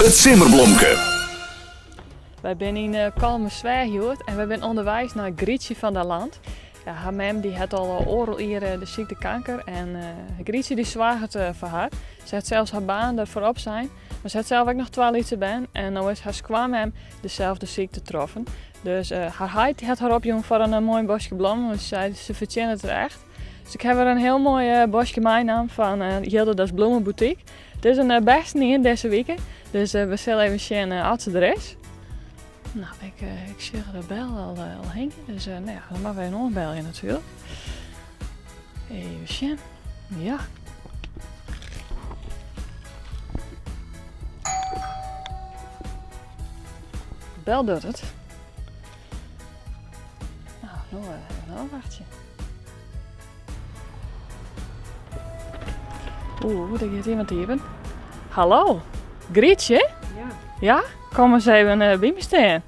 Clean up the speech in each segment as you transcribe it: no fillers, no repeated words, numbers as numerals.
It simmerblomke. Wy binne yn Kollumersweach hjoed en wy binne ûnderweis nei Grietje van der Land. Ja, har mem dy hat al oardel jier de sykte kanker en Grietje dy soarget foar har. Se hat sels har baan derfoar opsein, mar se hat sels ek noch twa lytse bern en no is har skoanmem deselde sykte troffen. Dus har heit hat har opjûn foar in moai boskje blommen, want se sei se fertsjinnet it echt. Dus ik ha wer in hiel moai boskje meinaam fan Jilderdas Bloemenboutique. It is in bêsten ien dizze wike, dus we sille even sjen oft se der is. No, ik, ik sjoch de bel al, al hingjen, dus no ja, dan moatte we even oanbelje natuerlik. Even sjen. Ja. Bel docht it. Nou, no even ôfwachtsje. Oeh, dêr giet iemand iepen. Hallo, Grietje? Ja. Ja? Kom ris even eh, by my stean.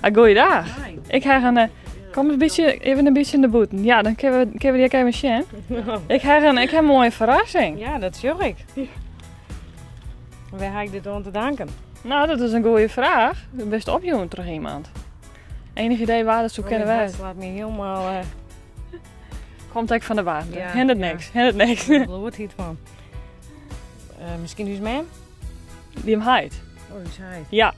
Ah, goeiedag. Ik ha in, eh, kom in bytsje, even in bytsje nei bûten. Ja, dan kinne we, kinne we dy ek even sjen. Ik ha in, ik ha in moaie ferrassing. Ja, dat sjoch ik. Wêr ha ik dit oan te danken? No, dat is in goede fraach. Do bist opjûn troch iemand. Enig idee wa dat soe kinne Oh, wêze? slaat my hielendal. Uh... Komt ek fan de waarmte. Ja, Hindert ja. niks, hindert niks. Bloedhyt fan. Uh, miskien ús mem? Jim heit. Oh, ús heit. Ja.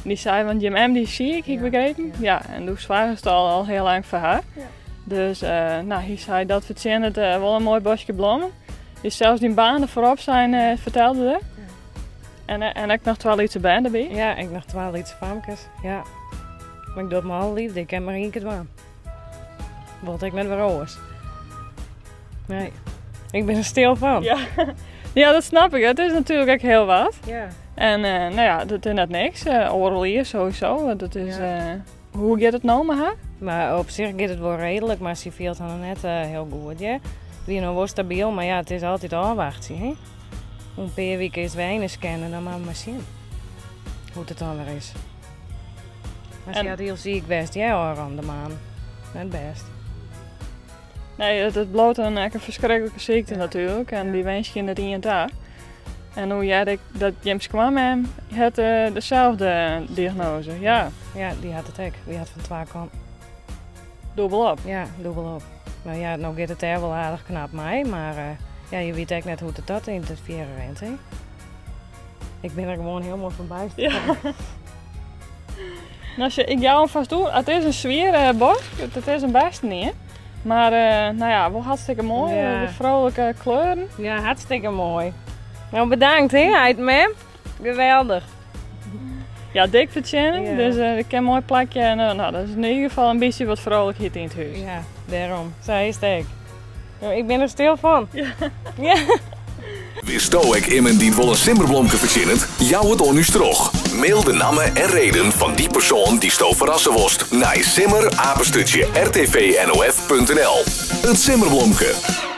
Dy sei, want jim mem dy siik, hie ik Ja, begrepen. Ja, en doe soargest al, al hiel lang foar har. Ja. Dus uh, no, hy sei dat fertsjinnet uh, wol in moai boskje blommen. Dy sels dyn baan derfoar opsein, uh, fertelde er. En, en ek noch twa lytse bern derby. Ja, ek noch twa lytse famkes. Ja. Mar ik doch it mei alle leafde. Ik kin mar ien kear dwaan. Wol ik net wer oars. Nee. Ik bin der stil fan. Ja. Ja, dat snap ik. It is natuerlik ek hiel wat. Ja. En uh, no ja, dat is net niks. Uh, oardel jier sowieso. Dat is, Ja. uh, hoe giet it no mei har? Mar op sich giet it wol reedlik, mar sy fielt har noch net hiel goed. Ja. It wie noch wol stabyl, mar ja, it is altyd ôfwachtsjen. Hè? Oer in pear wike is wer in scan en dan moatte we mar sjen hoe't it dan wer is. Mar sy En- hat hiel siik west, ja, ôfrûne de maand. Net bêst. Nee, it bliuwt in, ek in ferskriklike sykte Ja. natuerlik. En Ja. dy winskje net ien ta. En no hearde ik dat jim skoanmem hat deselde diagnose. Ja, Ja, dy hat it ek. Dy hat fan twa kanten. dûbel op. Ja, dûbel op. No ja, no giet it dêr wol aardich knap mei, mar eh, ja, je witte ek net hoe't it dat yn it fierder rint, hè? Ik bin der gewoan hielendal fan byster. Ja. No, sjoch, ik jou him fêst oer. It is in swiere bosk. It is in bêsten ien. Mar eh, no ja, wol hartstikke moai. Ja. De vrolijke kleuren. Ja, hartstikke moai. No, bedankt, hè, heit mem. Geweldich. Ja, dik fertsjinne. Ja. Dus ik kin in moai plakje. En, no, dat is yn ieder gefal in bytsje wat vrolijkheid yn it hûs. Ja, dêrom. Sa is it ek. No, ik bin der stil fan. Ja. Ja. Witsto ek immen dy't wol in simmerblomke fertsjinnet? Jou it oan ús troch. Mail de namme en reden fan dy persoan dy'tsto ferrasse wolst nei simmer@rtvnof.nl. It simmerblomke.